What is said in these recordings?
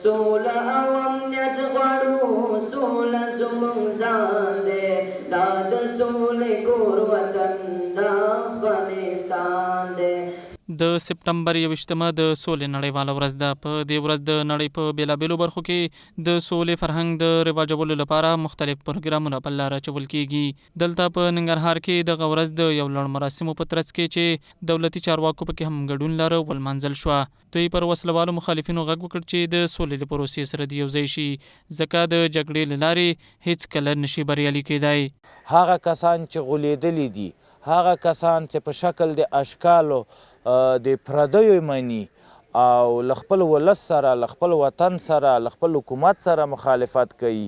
سوله او امنیت غواړو، سوله زموږ ځان دی، دا د سولې کور وطن د افغانستان دی. د سپټمبر 21 مه د سولې نړیواله ورځ ده. په دې ورځ د نړۍ په بېلابېلو برخو کې د سولې فرهنګ د رواجولو لپاره مختلف پروګرامونه په لاره اچول کېږي. دلته په ننګرهار کې دغه ورځ د یو لړ مراسمو په ترڅ کې چې دولتي چارواکو پکې هم ګډون لاره، ولمانځل شوه. دوی پر وسله والو مخالفینو غږ وکړ چې د سولې له پروسې سره دې یوځای شي، ځکه د جګړې له لارې هېڅکله نه شي بریالي کېدای. هغه کسان چې غولېدلي دي، هغه کسان چې په شکل د اشکالو د پردیو مني او له خپل ولس سره، له خپل وطن سره، له خپل حکومت سره مخالفت کوي،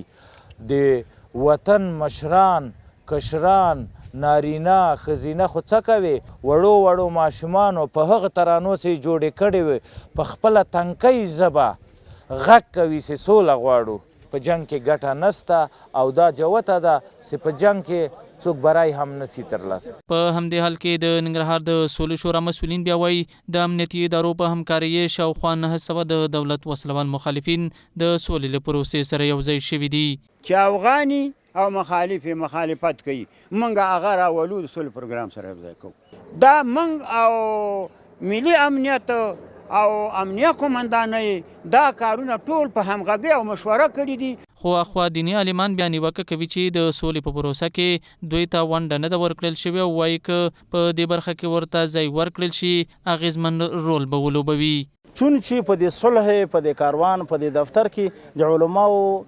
د وطن مشران، کشران، نارینه، ښځینه خو څه کوې، وړو وړو ماشومانو په هغه ترانو چې یې جوړې کړې وې، په خپله تنکۍ ژبه غږ کوي چې سوله غواړو. په جنګ کې ګټه نسته او دا جوته ده چې په جنګ کې څوک بری هم نه سي ترلاسه. په همدې حال کې د ننګرهار د سولې شورا مسؤلین بیا وايي، د امنیتي ادارو په همکارۍ یې شاوخوا 900 د دولت وسلهوال مخالفین د سولې له پروسې سره یوځای شوي دي. چې افغاني او مخالف یې مخالفت کوي، موږ هغه راولو د سولې پروګرام سره یوځای کوو. دا موږ او ملي امنیت او امنیه قومندانۍ دا کارونه ټول په همغږۍ او مشوره کړي دي. خو اخوا دیني عالمان بیا نیوکه کوي چې د سولې په پروسه کې دوی ته ونډه نه ده ورکړل شوې او وايي که په دې برخه کې ورته ځای ورکړل شي، اغېزمن رول به ولوبوي. چون چې په دې صلح، په دې کاروان، په دې دفتر کې د علماوو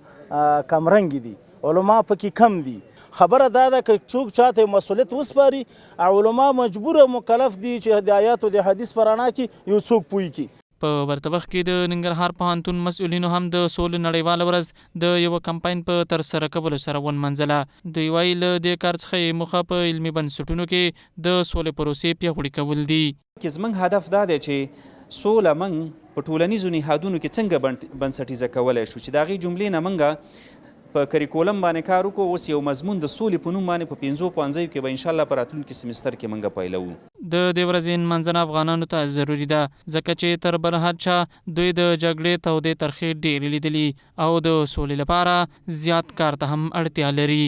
کم رنګي دي، علما پکې کم دي. خبره دا ده که څوک چاته یو مسؤلیت وسپاري، علما مجبور او مکلف دي چې د آیاتو د حدیث په رڼا کې یو څوک پوه کړي. په ورته وخت کې د ننګرهار پوهنتون مسؤلینو هم د سولې نړیواله ورځ د یوه کمپاین په ترسره کولو سره ونمانځله. دوی وايي، له دې کار څخه یې موخه په علمي بنسټونو کې د سولې پروسې پیاوړي کول دي. کې زموږ هدف دا دی چې سوله موږ په ټولنیزو نهادونو کې څنګه بنسټیزه کولای شو چې د هغې جملې نه موږ په کریکولم باندې کار وکړو. اوس یو مضمون د سولې په نوم باندې په پنځو پوهنځیو کې به انشاءالله په راتلونکي سمستر کې موږ پیلوو. د دې ورځې نمانځنه افغانانو ته ضروري ده، ځکه چې تر بل هر چا دوی د جګړې تودې ترخې ډېرې لیدلي او د سولې لپاره زیات کار ته هم اړتیا لري.